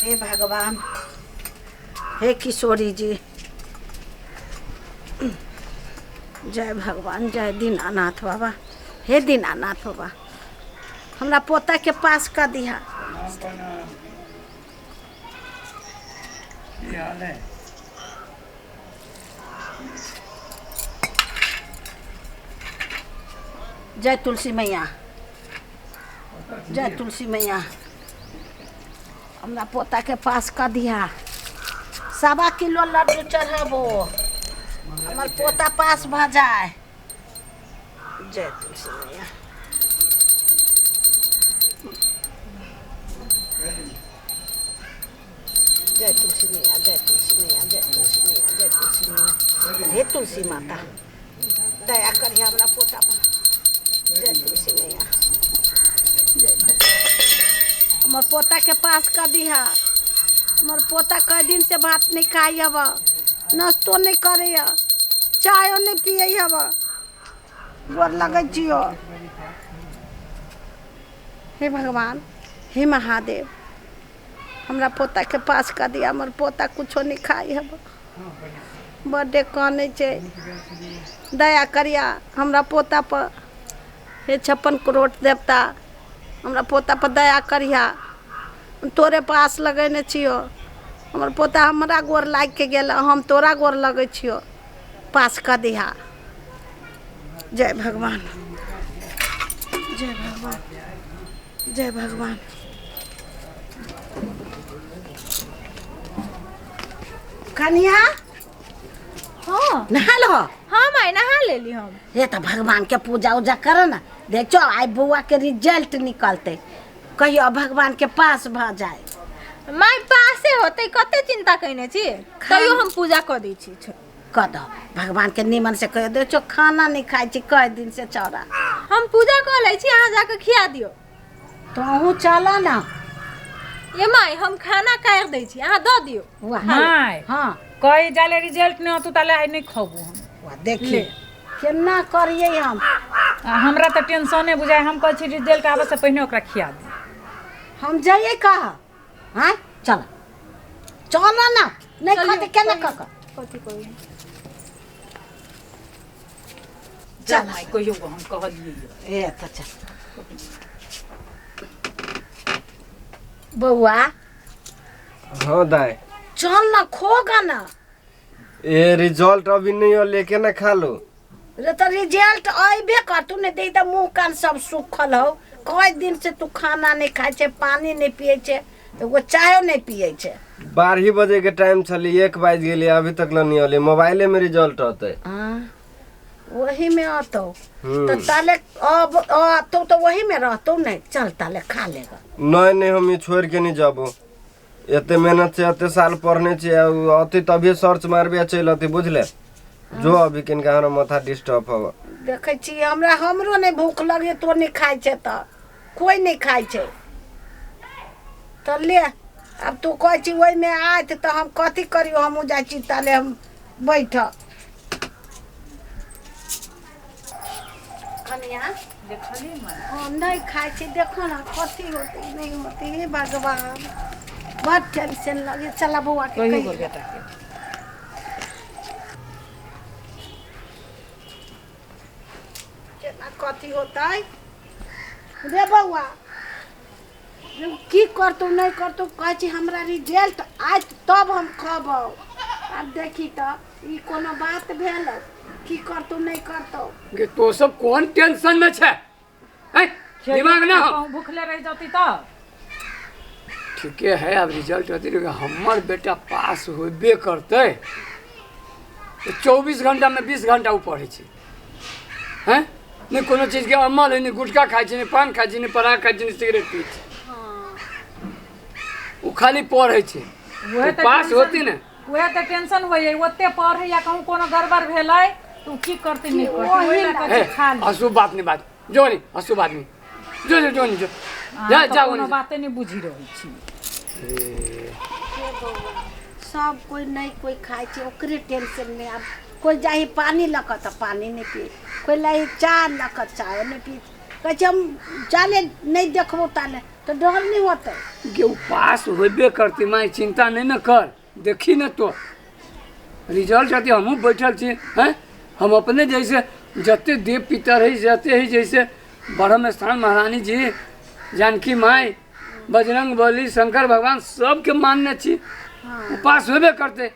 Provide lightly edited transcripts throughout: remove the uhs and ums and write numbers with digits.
हे भगवान, हे किशोरी जी, जय भगवान, जय दीनानाथ बाबा। हे दीनानाथ बाबा, हमरा पोता के पास कर दिहा। की हाल है? जय तुलसी मैया, जय तुलसी मैया, हमरा पोता के पास कर दिहा। 1.25 किलो लड्डू चढ़ाबो, हमर पोता पास भऽ जाए। जय तुलसी मैया। जय तुलसी मैया, जय तुलसी मैया, जय तुलसी मैया, जय तुलसी मैया। हे तुलसी माता, दया करिहे हमरा पोता पर। जय तुलसी मैया, जय भगवान। हमर पोता के पास कर दिहा। हमर पोता कई दिन से भात नहीं खाई हब, नाश्तो नहीं करे, चायो नहीं पिए हब। गोर लगै छियो। हे भगवान, हे महादेव, हमरा पोता के पास कर दिया। हमर पोता कुछो नहीं खाई हब, बड्डे कानै छै। दया करिया हमरा पोता पर। हे 56 करोड़ देवता, हमरा पोता पर दया करिहा। हम तोरे पास लगेने छियो। हमर पोता हमरा गोर लागि के गेल, हम तोरा गोर लगै छियो, पास कऽ दिहा। जय भगवान, जय भगवान, जय भगवान। कनिया हाँ, नहा लो। हाँ माय, नहा लेली हम। हे तऽ भगवान के पूजा उजा कर ना। देखो आइ बौआ के रिजल्ट निकलते, कहियो भगवान के पास भऽ जाए। माय पासे होते, कते चिंता कइने छी, तैयो हम पूजा कऽ दै छी। कऽ दो भगवान के निमन से कहियो। देखो खाना नहीं खाइ छी कई दिन से चौरा। हम पूजा कऽ लै छी, अहाँ जाके खिया दियौ। तो अहूँ चला ना। ये माय, हम खाना काटि दै छी, अहाँ दऽ दियौ। वाह। माय, हाँ, कही जाले रिजल्ट नहि होतौ ताले आइ नहि खबू हम। वाह, देखी केना करियै हम। आ हमरा तऽ टेंशने बुझाइ, हम कहै छी रिजल्ट आबऽ से पहिने ओकरा खिया दी। हम जाइए कह। हाँ चल चल ना, नहीं खाते केना कह कऽ। कथी कहू? चल माय, कहियो हम कहलियै। ए तऽ चल बौआ। हाँ दाई। चल ना, खोगा ना। ए रिजल्ट अभी नहीं हो, लेके ना खा लो। रे तऽ रिजल्ट अयबे कर, तू नहीं देख तऽ मुँह कान सब सुखल हौ। कई दिन से तू खाना नहीं खाइ छै, पानी नहीं पियै छै, एगो चायो नहीं पियै छै। 12 बजे के टाइम छली, 1 बाजि गेलै, अभी तक ला नहीं अलै। मोबाइले में रिजल्ट अतै। हाँ, वही में अतौ। हम्म। तो ताले अब अतौ तो वही में रहतौ। नहीं चल ताले खा लेगा। नहीं नहीं, हम ई छोड़ के नहीं जाबो। एते मेहनत से एते साल पढ़ने छियै, अतै तभिए सर्च मारबे आ चलि अतै, बुझले? जो अभी किनका हमरा माथा डिस्टर्ब हव। देखै छी हमरा, हमरो नहीं भूख लगे, तो नहीं खाइ छै तऽ कोइ नहीं खाइ छै। तऽ ले, आब तू कहै छी ओहिमे आयत तऽ हम कथी करियौ? हमहूँ जाइ छी ताले, हम बैठ। कनिया देखली माय? हम नहीं खाइ छी। देखो ना कथी होतै नहीं होतै। हे भगवान, बड टेंशन लगे। चला बौआ के कहियो कहि। गो बेटा के। केना कथी होतै रे बौआ? रे, की करतौ नहीं करतौ? कहै छी हमरा रिजल्ट आयत तब हम खबौ। आब देखी तऽ ई कोनो बात भेल? की करतौ नहीं करतौ? गे, तो सब कोन टेंशन में छै? हैं, दिमाग ना हो। कहूँ भूखले रहि जती तऽ ठीके है, आब रिजल्ट अथी रहे, हमर बेटा पास होबे करतै। 24 घंटा में 20 घंटा ओ पढ़ै छै। हैं, नहि कोनो चीजके अमल है, नहि गुटखा खाइ छै, नहि पान खाइ छै, नहि पराग खाइ छै, नहि सिगरेट पी छै। ओ खाली पढ़ै छै। उएह तो तऽ पास टेंशन- होती ने। उएह तऽ टेंशन होइए, ओते पढ़ै या कहूँ कोनो गड़बड़ भेलै तऽ ओ की करतै नहि करतै, ओहि लए कऽ हे छै खा ली। अशुभ बात नहीं बात जो, नहीं अशुभ आदमी जो जो जो नहीं जो। अहाँ जा तऽ जा कोनो ओने। बाते नहि बुझि रहल छी। हे बौआ, सब कोइ नहीं कोइ खाइ छै, ओकरे टेंशन में। आब कोइ जाही पानी लऽ कऽ तऽ पानी नहि पी, कोइ लाही चाय लऽ कऽ चाय नहि पी। कहै छै हम जाले नहि देखबो ताले। तऽ डर नहि होतै। गे ओ पास होबे करतै माय, चिंता नहीं न कर, देखी न तो रिजल्ट अथी हमहूँ बैठल छी हैं। हम अपने जैसे जते देव पितर है जते है, जैसे ब्रह्म स्थान महारानी जी, जानकी माई, बजरंग बली, शंकर भगवान, सबके मानने छी, ओ पास होबे करतै।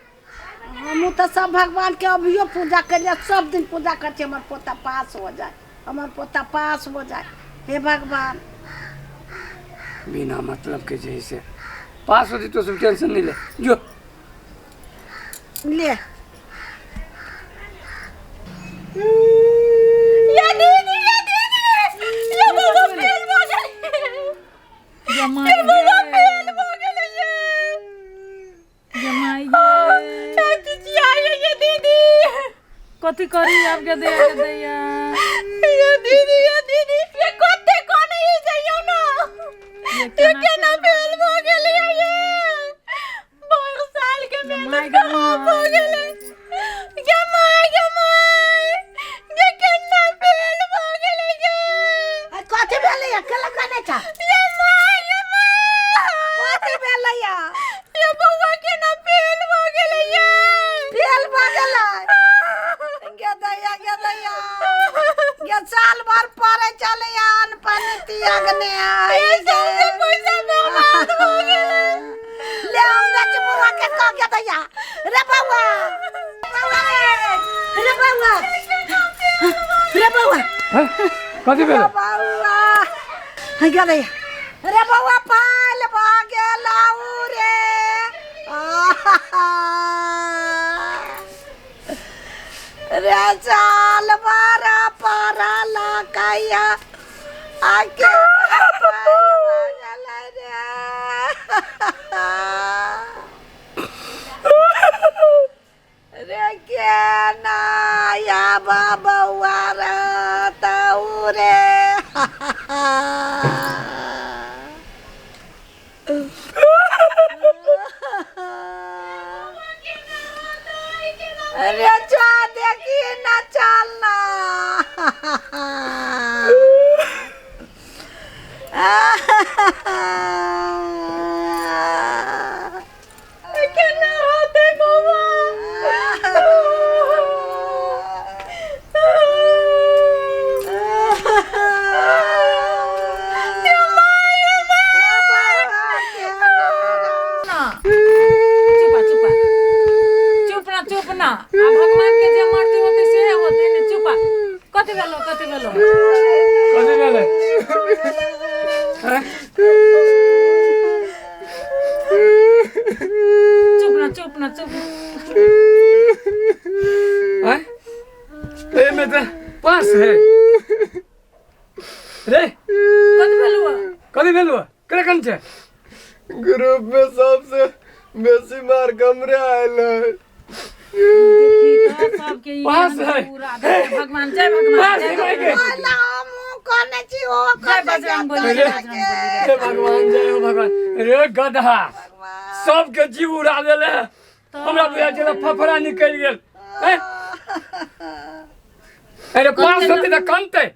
हमहूँ तऽ सब भगवानके अभियो पूजा करियै, सब दिन पूजा करै छियै, हमर पोता पास हो जाए, हमर पोता पास हो जाए, हे भगवान। बिना मतलब के जे है से पास होती तो सब टेंशन नहीं ले जो ले। या दीदी, या दीदी, या बौआ फेल भऽ गेलै। जमाई या बौआ गे, फेल भऽ गेलै ये। जमाई हाँ, गे। चिचियाइ ये दीदी। कथी करी आब के दैया के दैया। ये दीदी, ये दीदी, ये कते कोने ही जइयौ ना, ये ये केना केना फेल भऽ गेलै ये? बहुत साल के मेहनत माय गे खराब भऽ माय। गेलै। गे माय, गे माय, ये केना फेल भऽ गेलै ये? आ, कथी भेलैया? केला कने छ? ये माय, ये माय, कथी भेलैया? ये बौआ केना फेल भऽ गेलै ये? फेल भऽ गेलै? गे दैया, गे दैया, गे साल भर पढ़ै छलैया, अन्न पानि त्यागने आई। ये सबसे पैसा बर्बाद भऽ गेलै। ले हम जाइ छी बौआ के कह। गे दैया, रे बौआ, बौआ रे, रे बौआ, रे बौआ। हैं? कथी भेलै? बौआ, गे दैया, रे बौआ, पायल भऽ गेलौ रे। आहा। रे साल भर पढ़ल कैया आके पायल भऽ गेलै रे। रे केना आब बौआ रहतौ रे? अरे जा देखी ना, चल ना। केना होतै बौआ? चुप चुप चुप ना, चुप ना। आ भगवान के जे मर्जी होतै से होतै ने। चुप। कथी भेलो? कथी भेलो? कथी भेलै हैं? चुप ना, चुप ना, चुप। हैं? एमे तऽ पास है रे। कथी भेलो? कथी भेलौ? केना कन छै? ग्रुप में सबसे बेसी मार्क हमरे आयल है। देखी तऽ सबके ई पास केहन है। पूरा देखो भगवान, जय भगवान, पास जय है भाई के। कहने छी ओ जय बजरंग बली, जय बजरंग बली। हे भगवान, जय हो भगवान। रे गधा, सबके जीव उड़ा देले। हमरा बुझाइ छलै फफड़ा निकलि गेल हैं? अरे पास होतै तऽ कनतै।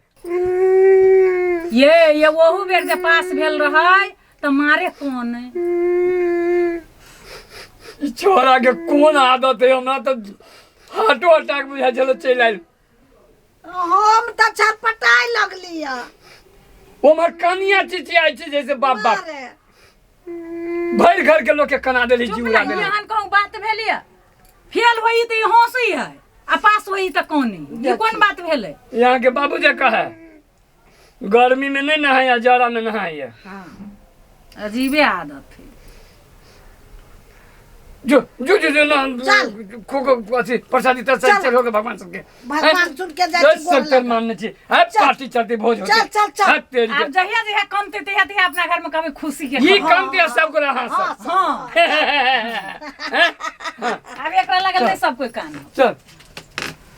ये ओहू बेर जे पास भेल रहै तऽ मारे कोन है। ई छोरा के कोन आदत है? हमरा तऽ हार्टो अटैक बुझाइ छलै चलि आयल। हम तऽ छटपटाय लगली है। ओम्हर कनिया चिचियाइ छै जैसे बाप बाप। अरे भरि घर के लोग के कना देली, चुप जीव ना। उड़ा देली। एहन कहूँ बात भेल ये? फेल होई तऽ ई हंसी है आ पास होई तऽ कोन, ई कोन बात भेलै? यहाँ के बाबू जे कहे, गर्मी में नहीं नहाया, जाड़ा में नहाइए। हाँ, अजीबे आदत है। जो जो जो जो ना। चल। खो खो अथी प्रसादी तरसादी चल। चढ़ो के भगवान सबके। भगवान सुन के जाइ जय छी गोर सब लग। मानने छी है, पार्टी चलती, भोज होती। चल, चल, चल। हट तेरी आब के। जहिया जहिया कमते तहिया तहिया अपना घर में कहबै खुशी के ई खबर। कम दिया सबको रहा सब। हाँ, आब एकरा लगल नहीं सब कोई कान। चल।